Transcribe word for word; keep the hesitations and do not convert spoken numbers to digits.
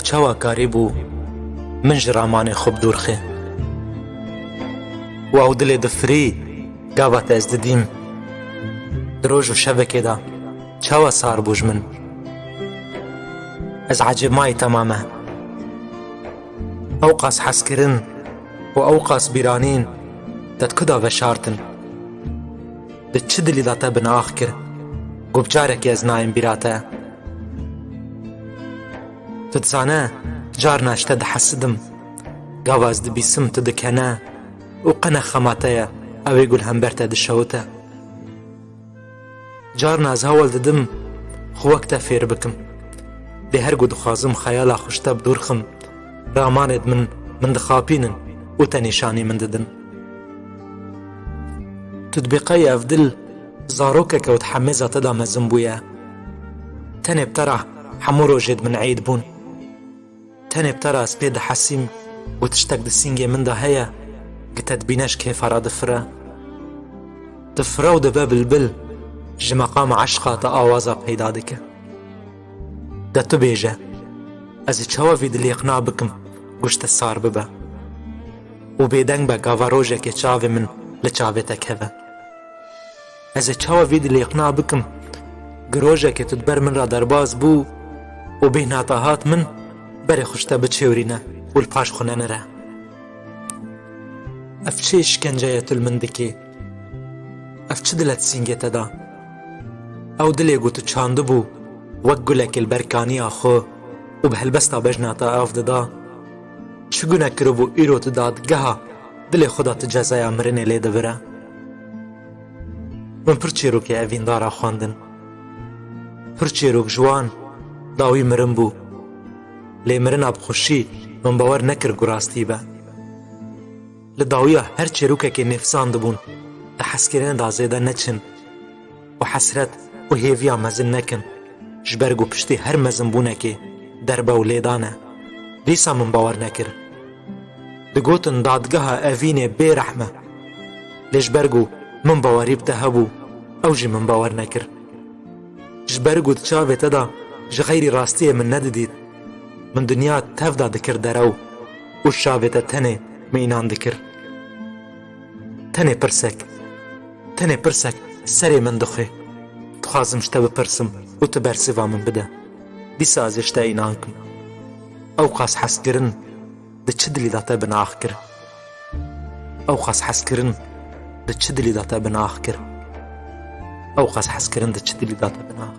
Çawa karîbû min ji ramanê xwe bi dûr xê? Û ew dilê difirî, gava te ez didîm. Di roj û şevekê de çawa sar bû ji min? Ez ecêbmayî temam e. Ewqas hezkirin û ewqas bîranîn te di ku de veşartin? Di çi dilî de te binax kir? Ku bi carekê ez nayêm bîra te. Tu dizane, carna ji te dihesidim. Gava ez dibîsim tu dikene û qene xema te ye, ew ê ku li hember te dişewite. Carna ez hewl didim xwe wek te fêr bikim. Lê her ku dixwazim xeyala xwe ji te bi dûr xim, ramanêd min, min dixapînin û te nîşanî min didin. Tu dibê qey ev dil zarokeke û di hemêza te de mezin bûye. Tenê bi te re hemû rojêd min eyd bûn. Tenê bi te re ez pê dihesîm û tiştek di sîngê min de heye, ku te dibîne ji kêfa re difire. Difire û dibe bilbil, ji meqama eşqa te awaza peyda dike. De tu bêje, ez ê çawa vî dilê iqna bikim ku ji te sar bibe? Û bêdeng be gava rojekê çavê min li çavê te keve. Ez ê çawa vî dilê iqna bikim ku rojekê tu di ber min re derbas bû û bêhna te hat min, berê xwe ji te biçêwrîne û li paş xwe nenire? Ev çi îşkence ye tu li min dikê? Ev çi dil e di sîngê te de? Ew dilê ku tu çandibû wek gulekê li ber kaniya xwe û bi helbesta bejna te av dida, çi gune kiribû îro tu dadgeha dilê xwe de tu cezaya mirinê lê dibire? Min pir çîrokê evîndara xwendin. Pir çîrok ji wan dawî mirin bû. Lê mirina bi xweşî min bawer nekir ku rastî be. Li dawiya her çîrokekê nêfsan dibûn, di hezkirinê de zêde neçin û hesret û hêviya mezin nekin, ji ber ku piştî her mezinbûnekê derbe û lêdan e. Dîsa min bawer nekir. Digotin dadgeha evînê bêrehm e. Lê ji ber ku min bawerî bi te hebû, ew jî min bawer nekir. Ji ber ku di çavê te de ji xeyrî rastiyê min nedidît. Min dinya tev de dikir derew û çavê te tenê min înan dikir. Tenê pirsek, tenê pirsek serê min dixwê. Dixwazim ji te bipirsim û tu bersîva min bide. Dîsa ez ê ji te înan kim. Ewqas hezkirin di çi dilî de te binax kir? Ewqas hezkirin di çi dilî de te binax kir? Ewqas hezkirin di çi dilî de te binax